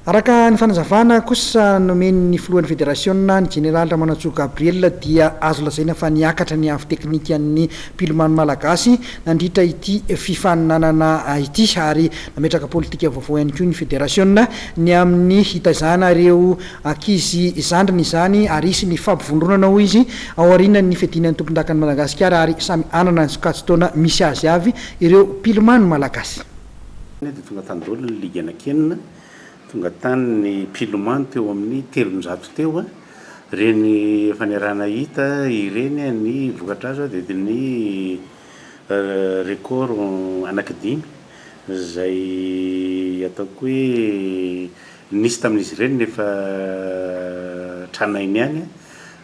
Araka ny fanazavana kosa nomen'ny filohan'ny federasiona, ny jeneraly Ramanantsoa Gabriel, dia azo lazaina fa niakatra ny avo teknikan'ny mpilomano malagasy nandritra ity fifaninanana ity ary nametraka politika vaovao ihany koa ny federasiona ny amin'ny hitaizana ireo ankizy zandriny izany ary hisy ny fampivondronana hoy izy aorianan'ny fiadiana ny tompondakan'i Madagasikara ary samy hanana ny sokajin-taona misy azy avy ireo mpilomano malagasy. Dia tonga tany daholo ny ligy anankienina, tonga tany ny mpilomano teo amin'ny 300 teo. Ireny efa niaraha-nahita ireny ny vokatra azo dia ny record anankidimy izay ataoko hoe nisy tamin'izy ireny nefa tranainy ihany,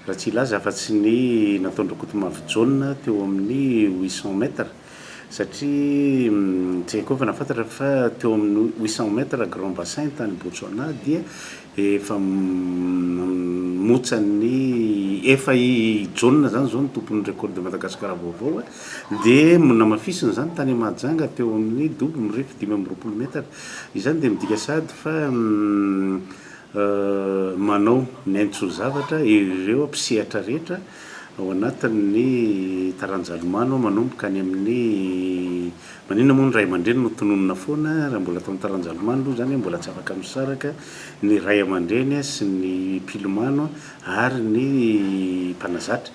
raha tsy hilaza afa-tsy ny nataon-dRakotomavo Jaona teo amin'ny 800 mètres. Satria tsy haiko koa fa nahafantatra fa teo amin'ny 800 mètres grand bassin tany Botswana dia efa motsan'ny efa i Jaona zany zao ny tompon'ny record de Madagascar vaovao, dia namafisiny zany tany Mahajanga teo amin'ny dobo mirefy 25 metatra. Izany dia midika sady fa manao ny aintso zavatra ireo mpisehatra rehetra ao anatin'ny taranja lomano, manomboka any amin'ny maninona moa ny ray aman-dreny no tononina foana raha mbola atao ny taranja lomano aloha zany, mbola tsy afaka misaraka ny ray aman-dreny sy ny mpilomano ary ny mpanazatra.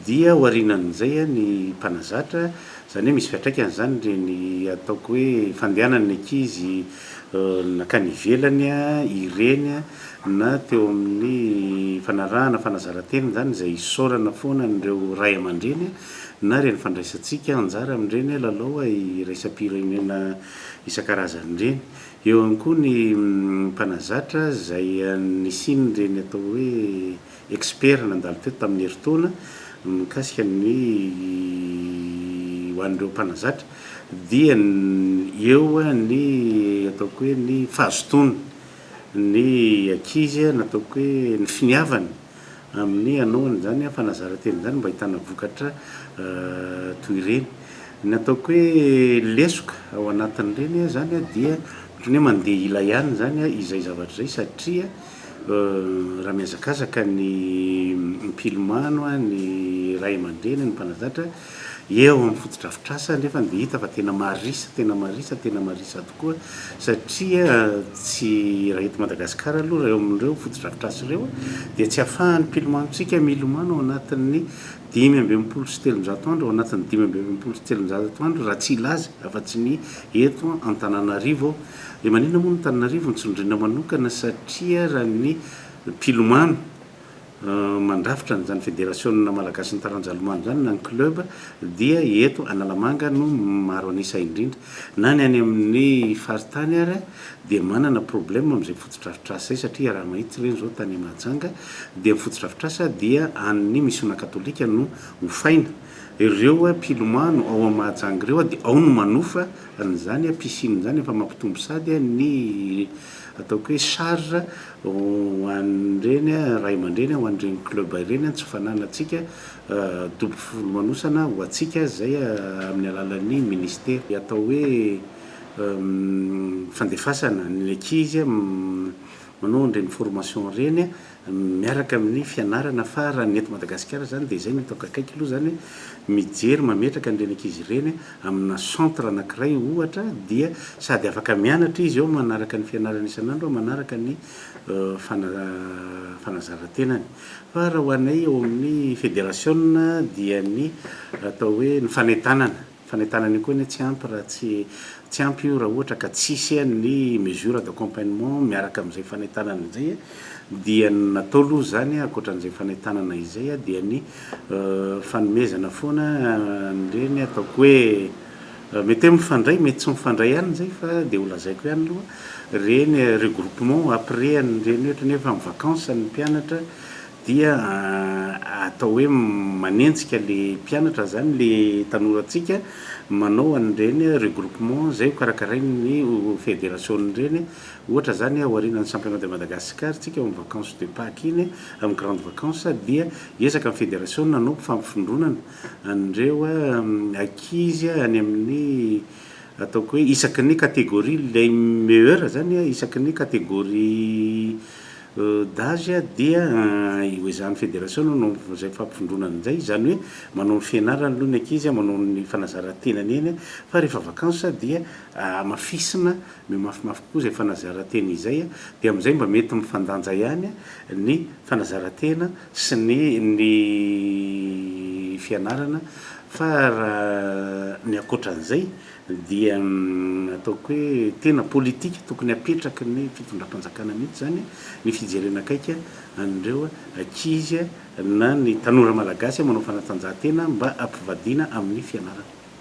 Dia aorianan'izay ny mpanazatra zany hoe misy fiantraikany zany ireny ataoko hoe fandehanan'ny ankizy nakany ivelany ireny na teo amin'ny fanarahana fanazaran-tena zany, izay isaorana foana an'ireo ray aman-dreny na ireny fandraisantsika anjara amin'ireny lalao iraisam-pirenena isan-karazany ireny. Eo ihany koa ny mpanazatra izay nisian'ireny atao hoe expert nandalo teto tamin'ny herintaona mikasika ny ho an'ireo mpanazatra, dia eo ny ataoko hoe ny fahazotoana ny ankizy, nataoko hoe ny finiavana amin'ny hanaovana izany fanazaran-tena izany mba ahitana vokatra toy ireny. Ny ataoko hoe lesoka ao anatin'ireny zany dia ohatran'ny hoe mandeha ila ihany zany izay zavatra izay, satria raha mihazakazaka ny mpilomano, ny ray aman-dreny, ny mpanazatra eo amin'ny fotodrafitrasa, nefa dia hita fa tena marisa, tena marisa, tena marisa tokoa, satria tsy raha eto Madagasikara aloha, raha eo amin'ireo fotodrafitrasa ireo dia tsy ahafahan'ny mpilomanontsika milomano ao anatin'ny 365 andro, ao anatin'ny 365 andro, raha tsy hilaza afa-tsy ny eto Antananarivo. Dia maninona moa ny Antananarivo no tsindriana manokana? Satria raha ny mpilomano mandrafitra an'izany federasiona malagasin'ny taranja lomano izany na ny club dia eto Analamanga no maro an'isa indrindra. Na ny any amin'ny faritany ary dia manana problème amin'izay fotodrafitrasa izay, satria raha mahitsy ireny izao tany Mahajanga dia ny fotodrafitrasa dia an'ny misiona katolika no hofaina. Ireo mpilomano ao Mahajanga ireo dia ao no manofa an'izany piscine izany, efa mampitombo sady ny ataoko hoe charge ho an'ireny ray aman-dreny, ho an'ireny club ireny, tsy fananantsika dobo filomanosana ho antsika izay amin'ny alalan'ny ministera. Atao hoe fandefasana ny ankizy manao an'ireny formation ireny miaraka amin'ny fianarana, fa raha ny eto Madagasikara izany dia izay no hitako akaiky aloha izany, hoe mijery mametraka an'ireny ankizy ireny amina centre anankiray ohatra, dia sady afaka mianatra izy eo manaraka ny fianarany isan'andro, manaraka ny fanazaran-tenany. Fa raha ho anay ao amin'ny federasiona dia ny atao hoe ny fanentanana, fanentanana io koa anie tsy ampy raha tsy tsy ampy io raha ohatra ka tsisy ny mesure d'accompagnement miaraka amin'izay fanentanana izay. Dia ny natao aloha izany ankoatran'izay fanentanana izay dia ny fanomezana foana an'ireny ataoko hoe mety hoe mifandray, mety tsy mifandray ihany izay, fa dia ho lazaiko ihany aloha ireny regroupement après an'ireny, ohatra hoe efa amin'ny vacances ny mpianatra dia atao hoe manenjika le mpianatra zany, le tanorantsika, manao an'ireny regroupement izay ho karakarain'ny fédération ireny. Ohatra zany, aorianan'ny championnat de Madagascar tsika eo amin'ny vacances de Pâques iny, amin'ny grande vacances, dia hiezaka ny fédération nanao fampivondronana an'ireo ankizy any amin'ny ataoko hoe isaky ny catégorie ilay meilleur zany isaky ny catégorie d'âge dia hoezahan'ny fédération no izay fampivondronana izay, izany hoe manao ny fianarany aloha ny ankizy, manao ny fanazaran-tenany eny fa rehefa vacances dia hamafisina mihamafimafy kokoa izay fanazaran-tena izay dia amin'izay mba mety mifandanja ihany ny fanazaran-tena sy ny ny fianarana fa raha ny ankoatran'izay dia ataoko hoe tena politika tokony hapetraky ny fitondram-panjakana mihitsy izany ny fijerena akaiky an'ireo ankizy na ny tanora malagasy manao fanatanjahantena mba hampivadiana amin'ny fianarana.